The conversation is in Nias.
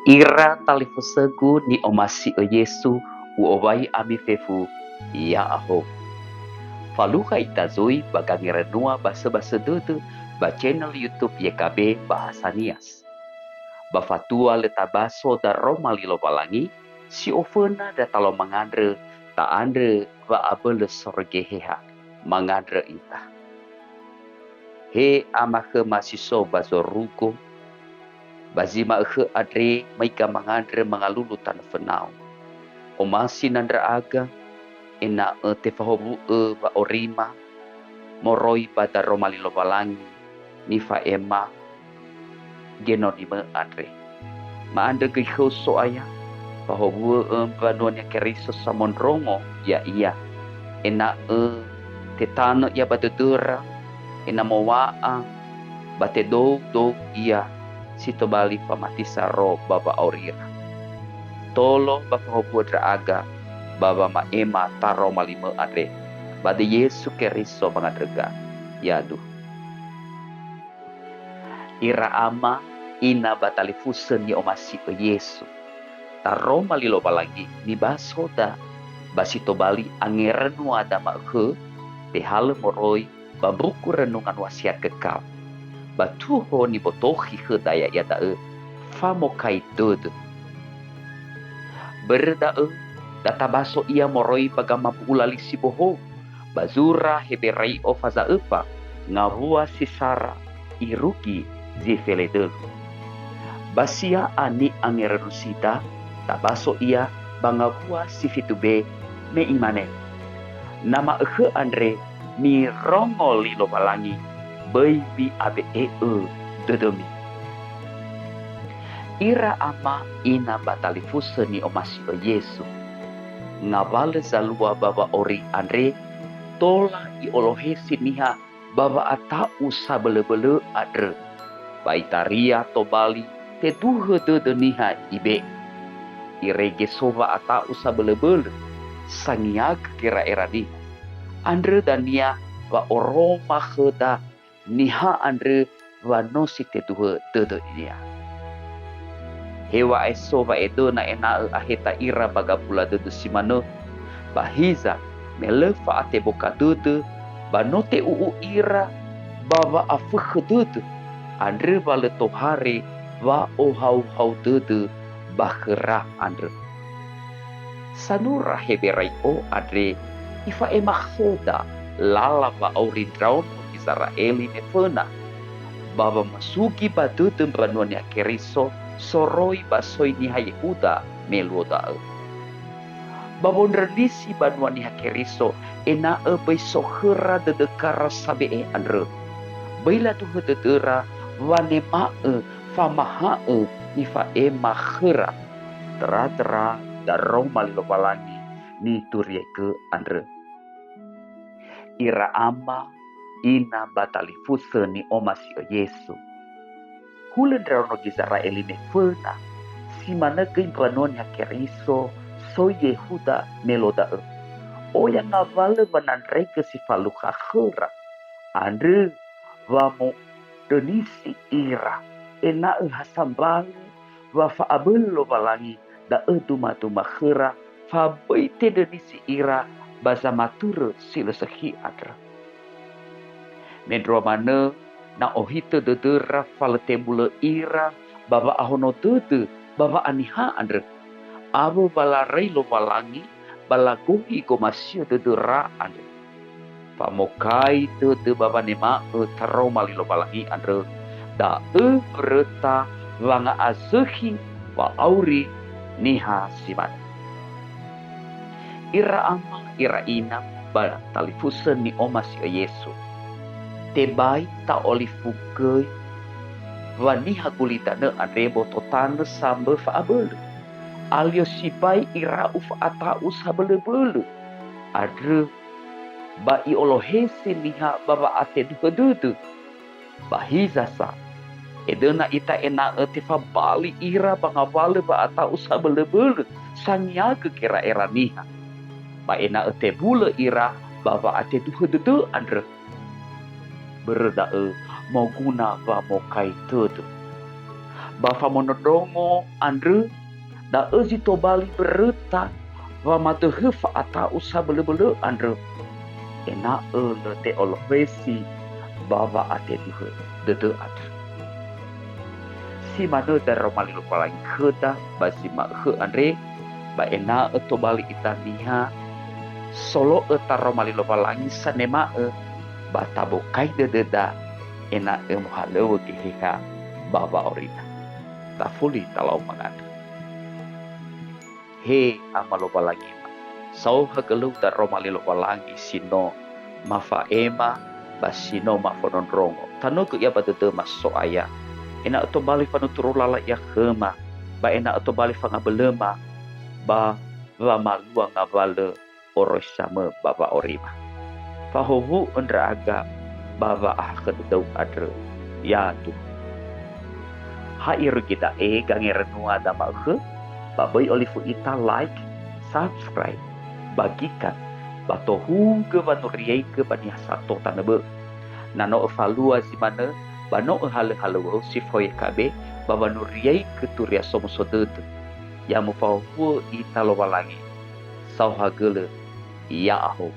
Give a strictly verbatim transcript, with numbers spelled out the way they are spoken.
Ira talifusögu ni'omasi'ö Yesu, u'owai ami fefu, ya'ahowu. Falukha ita zui ba gangeranua basöbasö dödö ba channel YouTube Y K B Bahasa Nias. Ba fatua lö tabaso daroma li Lowalangi, si oföna datalo mangandrö, ta'andrö wa'abölö soroi Geheha, mangandrö ita. He Ama khöma si so ba zorugo, ba zi ma'ökhö andre maiga mangandrö mangalulu tanö fönau. Omasi na ndra'aga, ena'ö tefahowu'ö wa'orima moroi ba daroma li Lowalangi nifa'ema genonimö andre. Ma'andrö göi khöu So'aya, fahowu'ö mbanua-Nia Keriso samondrongo ya'ia, ena'ö tetanö ia ba dödöra, ena'ö mowa'a, ba tedoudou ia si tobali famati saro ba wa'aurira. Tolo ba fahowu'ö ndra'aga ba wama'ema taroma limö andre, ba döi Yesu Keriso wangandröga. Yaduhu. Ira ama, ina ba talifusö ni'omasi'ö Yesu. Taroma li Lowalangi nibasoda, ba si tobali angeranua da ma'ökhö, tehalö moroi ba mbuku Renungan Wasiat Kekal. Ba tuho nibotokhi khöda ya'ia da'ö, famokai dödö. Börö da'ö, da tabaso ia moroi ba gamabu'ula li si bohou, ba zura Heberai'o faza'öfa, ngawua si sara, irugi zi feledölu. Ba sia'a ni'angeranusida, tabaso ia ba ngawua si fitu be, me imane, "Na ma'ökhö andre mirongo li Lowalangi, böi mi'abe'e'ö dödömi." Ira ama ina ba talifusö ni'omasi'ö Yesu. Ngawalö zalua ba wa'auri andre, tola i'olohesi niha ba wa'ata'u sabölöbölö andrö. Ba itaria tobali teduhö dödö niha ibe'e. Irege so wa'ata'u sabölöbölö, sangiagö gera'era niha. Andrö dania wa oroma khöda niha andrö wa no si teduhö dödönia. Heŵa'ae so wa'edöna ena'ö aheta ira ba gabula dödö si manö, ba hiza, me lö fa'ateboka dödö, ba no te'u'u ira ba wa'afökhö dödö, andrö wa lö tohare wa'ohauhau dödö ba khöra andrö. Sanura Heberai'o andre ifa'ema khöda lala wa'auri ndraono Gizera'eli me föna, ba wamasugi ba dödö mbanua Niha Keriso soroi ba soi niha Yehuda me luo da'ö. Ba wondrönisi banua Niha Keriso ena'ö böi so khöra dödö kara sabe'e andrö. Böi laduhö dödöra wanema'ö famaha'ö nifa'ema khöra. Tera-tera daroma li Lowalangi nituriaigö andrö. Ira ama, ina ba talifusö ni'omasi'ö Yesu. Hulö ndraono Gizera'eli me föna, si manö göi mbanua Niha Keriso soi Yehuda me luo da'ö. Oya ngawalö wanandraigö si falukha khöra. Andrö wa mo- dönisi ira, ena'ö ha sambalö wa fa'abölö Lowalangi da'ö dumaduma khöra, fa böi tedönisi ira ba zamatörö si lö sökhi andrö. Mendrua manö, na ohitö dödöra fa lö tebulö ira ba wa'ahono dödö ba wa'aniha andrö, awö wa laröi Lowalangi ba lagohi gomasi'ö dödöra andrö. Famokai dödö ba wanema'ö taroma li Lowalangi andrö, da'ö mböröta wanga'azökhi wa'auri niha si manö. Ira ama, ira ina, ba talifusö ni'omasi'ö Yesu. Tebai ta'olifugöi wa niha gulidanö andre boto tanö sambö fa'abölö. Alio sibai ira'u fa'ata'u sabölöbölö andrö, ba i'olohesi niha ba wa'ateduhö dödö. Ba hiza sa, edöna ita ena'ö tefabali ira ba ngawalö wa'ata'u sabölöbölö sangiagö gera'era niha, ba ena'ö tebulö ira ba wa'ateduhö dödö andrö. Börö da'ö moguna wamokai tödö. Ba famondrondrongo andrö, da'ö zi tobali böröta wamadöhö fa'ata'u sabölöbölö andrö, ena'ö lö te'olokhösi ba wa'ateduhö dödö andrö. Si manö daroma li Lowalangi khöda ba zi ma'ökhö andre, ba ena'ö tobali ita niha solo'ö taroma li Lowalangi sanema'ö ba tabokai dödöda, ena'ö mohalöŵö Geheha ba wa'aurida. Tafuli talau mangandrö. He Ama Lowalangima, saohagölö-U daroma li Lowalangi si no mafa'ema ba si no mafondrondrongo. Tanögö ia ba dödöma, So'aya, ena'ö tobali fanuturu lala ia khöma, ba ena'ö tobali fangabölöma ba wamalua ngawalö oroisamö ba wa'aurima. Fahowu'ö ndra'aga ba wa'ahakhö dödöu andrö, ya Tuha. Ha irögi da'e gangerönua dama'ökhö, ba böi olifu ita like, subscribe, bagikan, ba tohugö wanuriaigö ba niha sato tanö bö'ö. Na no öfalua zi manö, ba no öhalöhalöŵöu si fao Y K B ba wanuriaigö Turia Somuso Dödö. Ya mufahowu'ö ita Lowalangi, saohagölö, ya'ahowu.